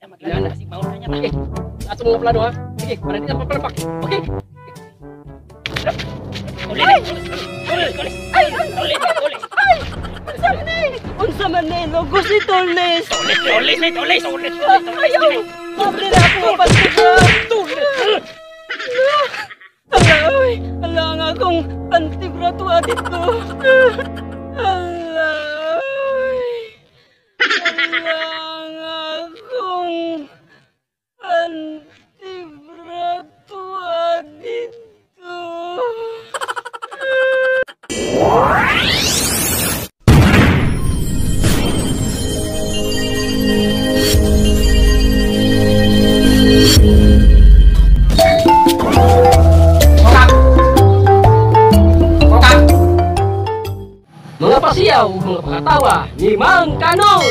Maglana kasi mauna niya ta. Ato mga plano ha. Sige, para di na papalpak. Okay. Ulit, ulit, ulit. Ay, ulit, ulit. Ay! Unsa man ni? Unsa man ni? Lugos ni Tulis. Tulis, tulis, tulis, tulis. Ayaw! Pobre na ako mapagtibra. Tulis. Ala, oy. Ala nga akong pantibra tuwa dito. Ala, oy. Ala nga akong pantibra tuwa dito. Mga pasiyaw, mga pakatawa ni Mang Kanor!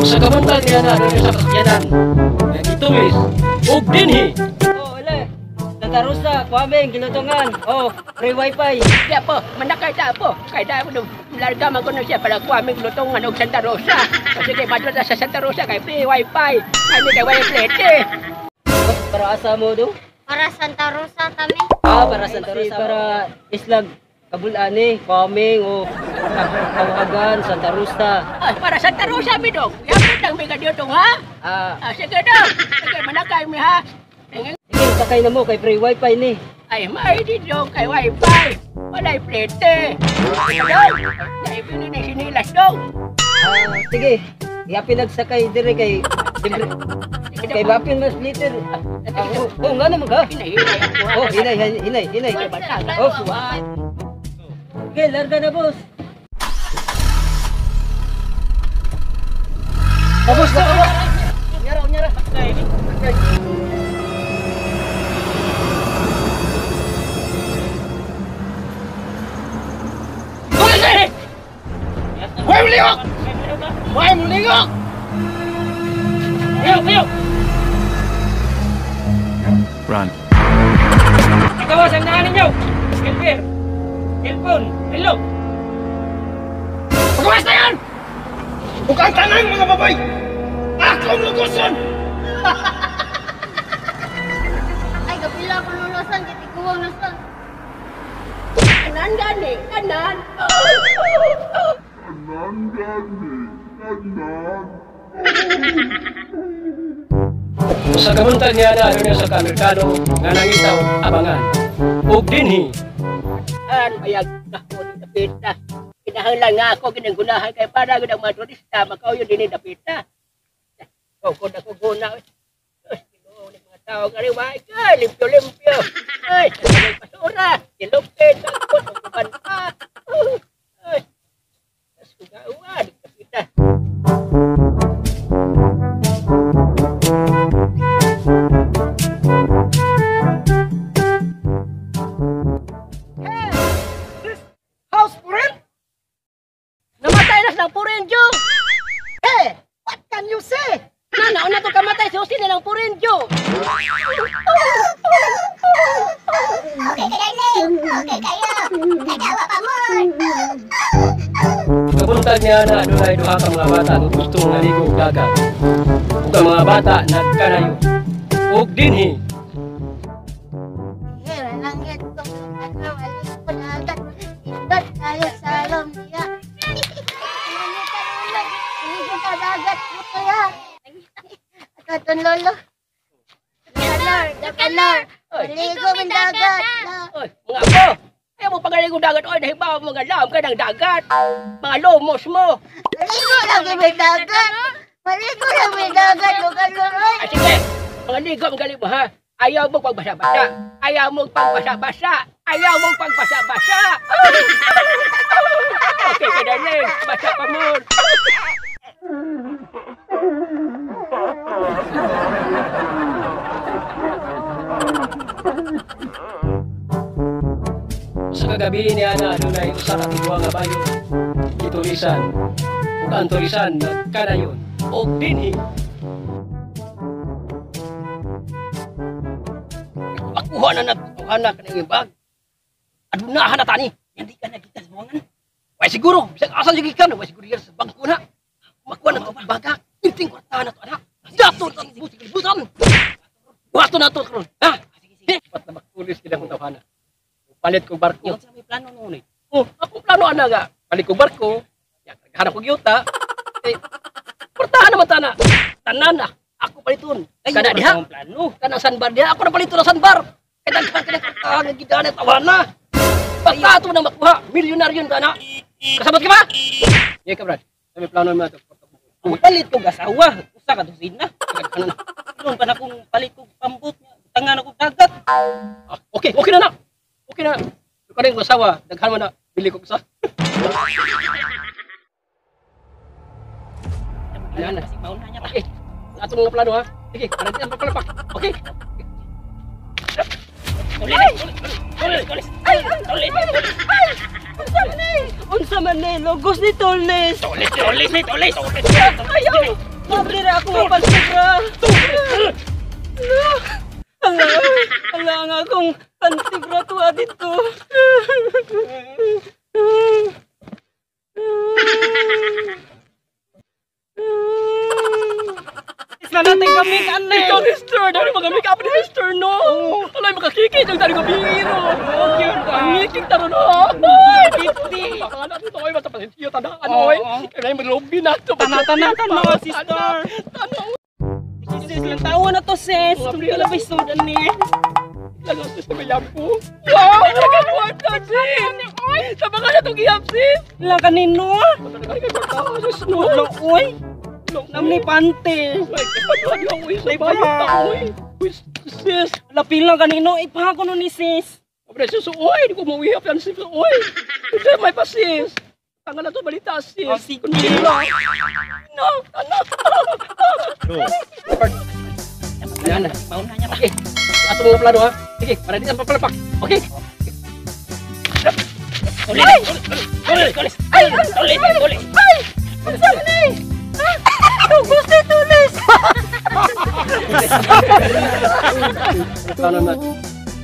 Sa kabuntag niya na doon sa kasakyanan, nagitumis, ug dinhi! Oh, ala! Santa Rosa, Kwameng, Gilutungan, oh, free wifi! Siya po, manakay ta po! Kaya ta po, larga man ko na siya para Kwameng, Gilutungan, ug Santa Rosa! Kasi kay madlo sa Santa Rosa, kay free wifi! Ano kay wifi plate? Para asa mo do? Para Santa Rosa kami. Ah, para Santa Rosa. Para Islag Kabulani, Kwameng o Kawagan, Santa Rosa. Ah, para Santa Rosa mi dong. Yapit lang mi kadiyotong ha. Ah, ah sige dong. Sige manakay mi ha. Sige, sakay na mo kay free wifi ni. Ay, may di dong kay wifi. Walay plate. Dong. Naibili na sinilas dong. Ah, sige. Yapin nagsakay dire kay libre. Kay bapin mas liter. Oh, nga naman ka. Hinay, hinay. Oh, hinay, hinay, hinay. Oh, okay, larga na, boss. Oh, boss, na. Nyara, nyara. Why mo lingok? Why mo lingok? Ayo, ayo. Run. Ikaw ang naan ninyo. Silver, cellphone, hello. Pagawas na yan! Huwag ang tanang mga babay! Akong luguson! Ay, kapila ko lulusan, kitikuwang nasan. Kanan gani, kanan. Kanan gani, kanan. Sa kabuntag niya na ano sa Amerikano nga nangitaw abangan. Ug dinhi. An bayag ako ni dapita. Kinahanglan nga ako ginanggunahan kay para gud ang mga turista makauyon dinhi dapita. Kung ako guna. Diyos, Ginoo ni mga tao nga riway ka, limpyo-limpyo. Ay, sa basura, silupin, takot, uban pa. Ay, tas kugawa dapita. Kabuntag niya na adunay duha ka mga bata nga gusto nga ligo og dagat. Ug ang mga bata nagkanayo ug dinhi. Lolo. Dakanor, maligo ng dagat. Oy, mga apo. Ayaw mo pagaligo dagat, oy, dahil ba mga lam ka ng dagat? Mga lomos mo. Maligo lang may dagat. Maligo lang may dagat, Dakanor. Ah, sige. Mga ligo, magaling mo, ha? Ayaw mo pagbasa-basa. Ayaw mo pagbasa-basa. Ayaw mo pagbasa-basa. Okay, ka darling. Basa pa mo. Sa kagabi niya na adunay usa ka tigwa nga bayo gitulisan ug ang tulisan nagkanayon og dinhi. Makuha na nagtuhanak ng ibag. Adunahan na tani. Hindi ka nag Ay siguro, bisag asa lagi kan, way siguro yan sa bangko na. Makuha na to baga. Inting kwarta na to anak. Dato sa buti kalibutan. Buhato na to karon. Ha? Dapat na magtulis kita kung tawhana. Palit ko barko. Yung sa may plano noon eh. Oh, akong plano ana nga. Palit ko barko. Ya, naghanap ko yuta. Eh, kwartahan naman tana. Tanan na. Ako paliton. Ay, Kana diha. akong plano. Kana sandbar diha. Ako na paliton na sandbar. Kay daghan ka na kwartahan nga gidana tawana. Basta ato nang makuha. Milyonaryo na. Kasabot ka ba? Ye ka brad. May plano naman ato. Palit kog asawa, usa ka dosina. Ano na? Noon pa na kung palit kog pambot niya, tangan ako dagat. Ah, okay, okay na na. Okay na. Kung yung asawa, daghan mo na. Bili ko sa. Yan na. Kasi mauna niya ta. Okay. Ato mga plano ha. Sige, para di ang papalapak. Okay. Tulis, tulis, tulis. Ay, tulis, tulis. Unsa man ni logos ni Toles. Tulis, tulis, ni tulis. Ayaw! Pobre ra ako mapansobra. Ala, ala ang akong pantibra tuwa dito. Isla natin kami kan eh. Ikaw, mister! Dahil mga make-up ni mister, no? Alay, makakikit ang taro biro. Ang ngikik taro, no? Ay, 50! Baka na ito, oy, basta pasensya, tandaan, oy. Kaya mag-lobby na ito. Tana, tana, tana, sister. Tana, Sis, lang tawa na to, sis. Tungkol na ba sudan ni? Lalo, sis, na may yampo. Wow! Nagagawa na, sis! Sa mga na itong iyap, sis! Lang kanino? Sis, no? Lo, oy. Namni pante. Ay, kapatid, yung uy, sa bayo ta, uy. Uy, sis. Lapil lang kanino, ipahako no ni sis. Abre, sis, uy, hindi ko mauwi yan, sis, uy. Hindi, may pa, sis. Tanga na to, balita, sis. Oh, sige. Kundi lang. No, anak. Yan na. Mauna niya ta. Okay. Ato mga plano, ha? Sige, para di ang papalapak. Okay. Tulis, tulis, tulis. Tulis, tulis. Unsa man ni? Logos ni Toles. Plano na.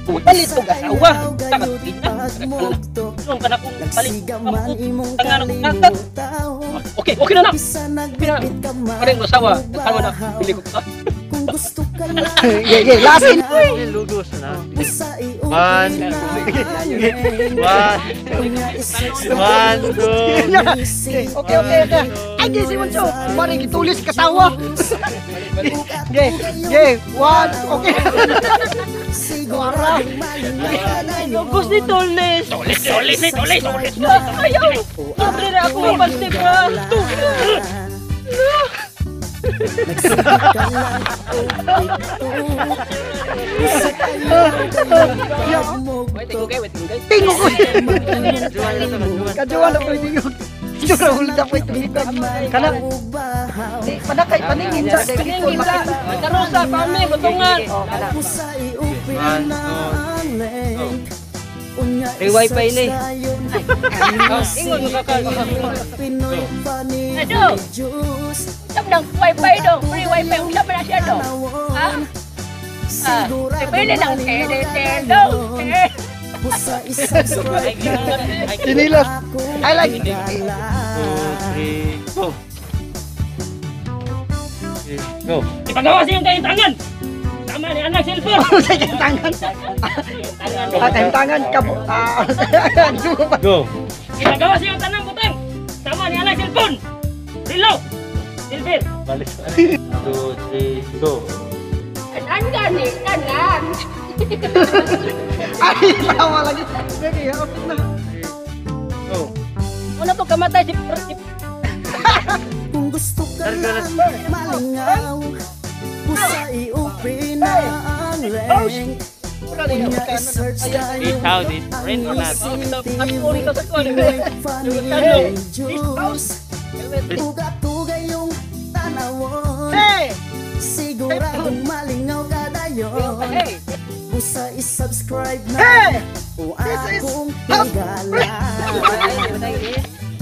Palit kog asawa, usa ka dosina. Noon pa na kung palit kog pambot, tangan ako dagat. Okay, okay na na. Okay na. Para yung asawa, nagtango na. Bili ko sa. Ge, ge, lasin. Lugos na. One, one, one, two. Okay, okay, okay. Ay, di si Monso. Parang gitulis kasawa. Ge, ge, one, okay. Wara. Logos ni Toles. Tulis, tulis, ni tulis, tulis. Ayaw! Pobre ra ako mapansobra. Wait, tingog kayo, wait, tingog kayo. Tingog ko. Kajuan ako tingog. Jura ulit ako tingog. Kana. Di panakay paningin sa Paningin sa. Karosa, pami, butungan. Oh, kana. One, two, May wifi ni. Ingon mo ka. Ano? Usap ng wifi do. Free wifi. Usap na siya do. Ha? Ah, pili lang. Tele, do. Eh. Sinilas. I like. Two, three, go. Three, go. Ipagawa sa iyong kaintangan. Tama ni anak cellphone. Sa tangan. Ah, tangan ka. Ah, Go. Ipagawa sa iyong tanang butang. Tama ni anak cellphone. Rilo. Silver. Balik. Two, three, go. Tanan gani, tanan. Ay, tawa lagi. Sige, kapit na. Go. Una to kamatay si Kung gusto ka lang malingaw, pusa i-open na ang link. Unya i-search tayo This house is rent or not? ang Pinoy Funny Juice. Tuga-tuga yung tanawon, siguradong malingaw ka dayon. Hey, Pusa i-subscribe na o akong higala.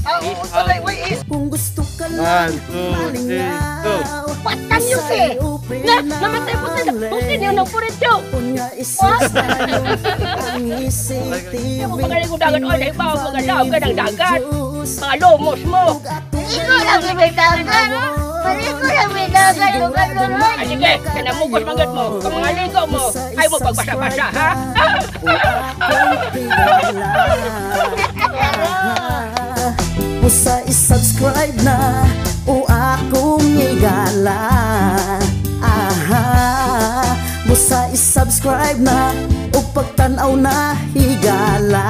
Ah, oo, wait, wait. Kung gusto ka lang One, two, three, go. What can you say? Na, namatay po sila. Pusin niyo ng purityo. Unya i-search dayon ang ECTV Mo mga ligo dagat oy, dahil ba mga laom ka ng dagat. Mga lumos mo. Ikaw lang may dagat. Paliko lang may dagat. Lugar lugar. Ay, sige, kinamugos manggad mo. Kung mga ligo mo, ay mo pagbasa-basa, ha? Usa i-subscribe na o akong igala. Aha. Busa i-subscribe na o pagtan-aw na higala.